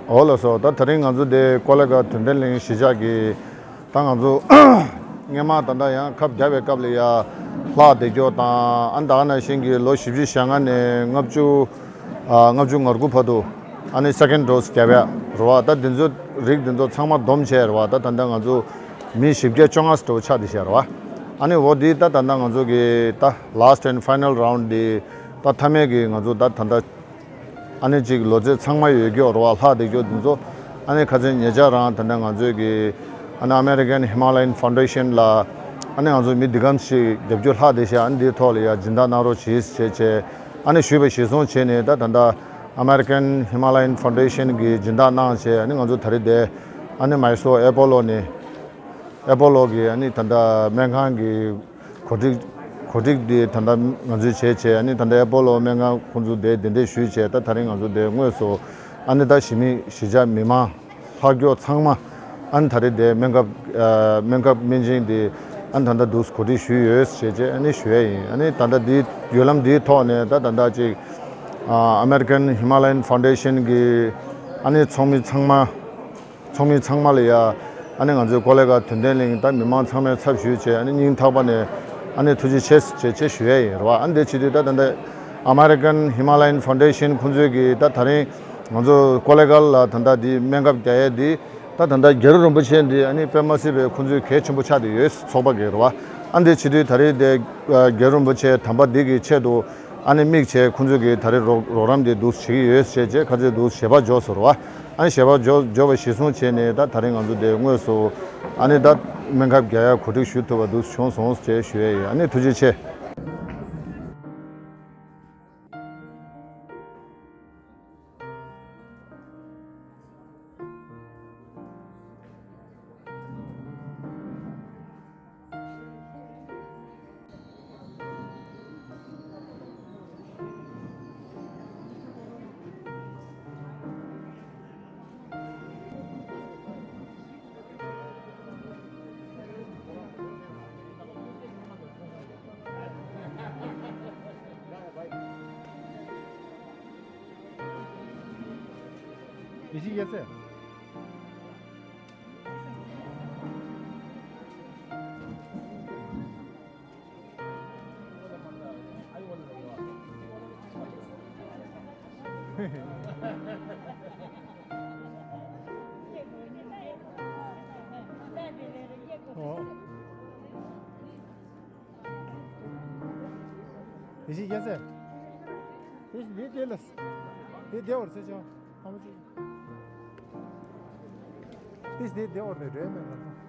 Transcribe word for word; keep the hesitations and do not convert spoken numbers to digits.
འོ་ལགས་སོ། ད་དེ་རིང་ང་ཚོ་དེ་ཀོ་ལི་གྷལ་དོན་ལྡན་གླིང་གཞིས་ཆགས་ཀྱི་ད་ང་ཚོ་སྔོན་མ་ད་ལྟ་ཡང་ཁབ་རྒྱག་པའི་སྐབས་ལ་ཡ་ལྷག་བསྡད་རྒྱུ་དང་ཨ་ནི་ད་ག་ནང་བཞིན་གྱི་ལོ་བཞི་བཅུ་ཞེ་ལྔ་ནས་ལྔ་བཅུ་ཨ་ལྔ་བཅུ་ང་དགུ་བར་དུ་ཨ་ནི་སེ་ཀེན་ཌི་ཌོ་སི་རྒྱག་ཡ་རེད་བ། ད་འདི་ཚོ་རིགས་འདི་ཚོ་ཚང་མ་བསྡོམས་བྱས་རེད་བ། ད་ད་ལྟ་ང་ཚོ་མི་བཞི་བརྒྱ་བཅོ་ལྔ་འདྲ་བོ་ཆགས་བསྡད་བཞག་རེད་བ། ཨ་ནི་འོ་འདི་ད་ད་ལྟ་ང་ཚོ་གི་ད་last and final round འདི་ད་མཐའ་མའི་གི་ང་ཚོ་ད་ད་ལྟ་ཨ་ནི་གཅིག་ལོ་ཚད་ཚང་མ་ཡོད་རྒྱུ་རེད་བ། ལྷག་བསྡད་རྒྱུ་འདི་ཚོ་ཨ་ནི་ཁ་སང་ཉེ་ཆར་རང་ད་ལྟ་ང་ཚོའི་གི་ཨ་ནི་American Himalayan Foundation ལ་ཨ་ནི་ང་ཚོ་མི་འདི་གམ་ཞིག་རྒྱབ་སྐྱོར་ལྷག་བསྡད་ཤག་ཨ་ནི་འདིའི་ཐོག་ལ་ཡ་སྦྱིན་བདག་གནང་རོགས་གྱིས་ཞེས་བྱས་ཨ་ནི་ཞུས་པ་གཞིར་བཟུང་བྱས་ནས་ད་ད་ལྟ་American Himalayan Foundation གི་སྦྱིན་བདག་གནང་བྱས་ཨ་ནི་ང་ཚོ་ད་རེས་དེ་ཨ་ནི་མའི་སོར་ཨེ་པོ་ལོ་ནས། ཨེ་པོ་ལོ་གི་ཨ་ནི་ད་ལྟ་སྨན་ཁང་གི་གོ་སྒྲིག་གོ་སྒྲིག་དེ་ད་ལྟ་ང་ཚོས་བྱས་བྱས་ཨ་ནི་ད་ལྟ་ཨེ་པོ་ལོ་སྨན་ཁང་ཁོང་ཚོ་དེ་གདན་འདྲེན་ཞུས་བྱས། ད་དེ་རིང་ང་ཚོ་དེ་དངོས་སུ་ཨ་ནི་ད་གཞིས་མི་གཞིས་ཆགས་མི་མང་ལྷག་སྐྱོ་ཚང་མ་ཨ་ནི་ད་རེས་དེ་སྨན་ཁབ་ཨ་སྨན་ཁབ་སྨན་སྦྱིན་དེ་ཨ་ནི་ད་ལྟ་འདུག་གོ་སྒྲིག་ཞུས་ཡོད་ཞེས་བྱས་ཨ་ནི་ཞུ་ཡ་ཡིན། ཨ་ནི་ད་ལྟ་དེའི་བརྒྱུད་ལམ་དེའི་ཐོག་ནས་ད་ད་ལྟ་ཅིག་ཨ་American Himalayan Foundation གི་ཨ་ནི་ཚོགས་མི་ཚང་མ། ཚོགས་མི་ཚང་མ་ལ་ཡ་ཨ་ནི་ང་ཚོའི་ཀོ་ལི་གྷལ་དོན་ལྡན་གླིང་ད་མི་མང་ཚང་མའི་ཚབ་ཞུས་བྱས་ཨ་ནི་སྙིང་ཐག་པ་ནས་ཨ་ནི་ཐུགས་རྗེ་ཆེ་ཞེས་ཞུ་ཡས་ཡིན་རེད་བ། ཨ་ནི་དེ་བྱེད་དུས་ད་ད་ལྟ་American Himalayan Foundation ཁོང་ཚོས་ཀྱིས་ད་ད་རིང་ང་ཚོ་ཀོ་ལི་གྷལ་ལ་ད་ལྟ་འདི་སྨན་ཁབ་རྒྱག་ཡས་འདི་ད་ད་ལྟ་རྒྱལ་བ་རིན་པོ་ཆེ་འདི་ཨ་ནི་དཔེ་མ་སྲིད་པའི་ཁོང་ཚོའི་གལ་ཆེན་པོ་ཆགས་བསྡད་ཡོད། ཚོགས་པ་གི་རེད་བ། ཨ་ནི་དེ་བྱེད་དུས་ད་རེས་དེ་རྒྱལ་བ་རིན་པོ་ཆེ་དམ་པ་འདི་གི་ཆེད་དུ་ཨ་ནི་དམིགས་བྱས་ཁོང་ཚོས་ཀྱིས་ད་རེས་རོགས་རོགས་རམ་དེ་འདུག་བྱེད་ཀྱི་ཡོད་ཞེས་བྱས་ཁ་ཚོད་འདུག་ཞལ་པར་འབྱོར་སོང་རེད་བ། ཨ་ནི་ཞལ་པར་འབྱོར་འབྱོར་བ་གཞིར་བཟུང་བྱས་ནས་ད་ད་རིང་ང་ཚོ་དེ་དངོས་སུ་ཨ་ནི་ད་སྨན་ཁབ་རྒྱག་ཡ་གོ་སྒྲིག་ཞུ་ཐུབ་པ་འདུག་བྱུང་སོང་ཞེས་ཞུ་ཡས་ཡིན། ཨ་ནི་ཐུགས་རྗེ་ཆེ། ཨོ། དེ་བཞིན་རྒྱལ་སྲས། དེ་བཞིན་དེ་དེ་ལ། དེ་བདེ་བར་ཚེ་ཆང་། ཨ་མ་ཅིག་དེ་བཞིན་དེ་བདེ་བར་ནས་རེད་མེད་ང་ཚོ།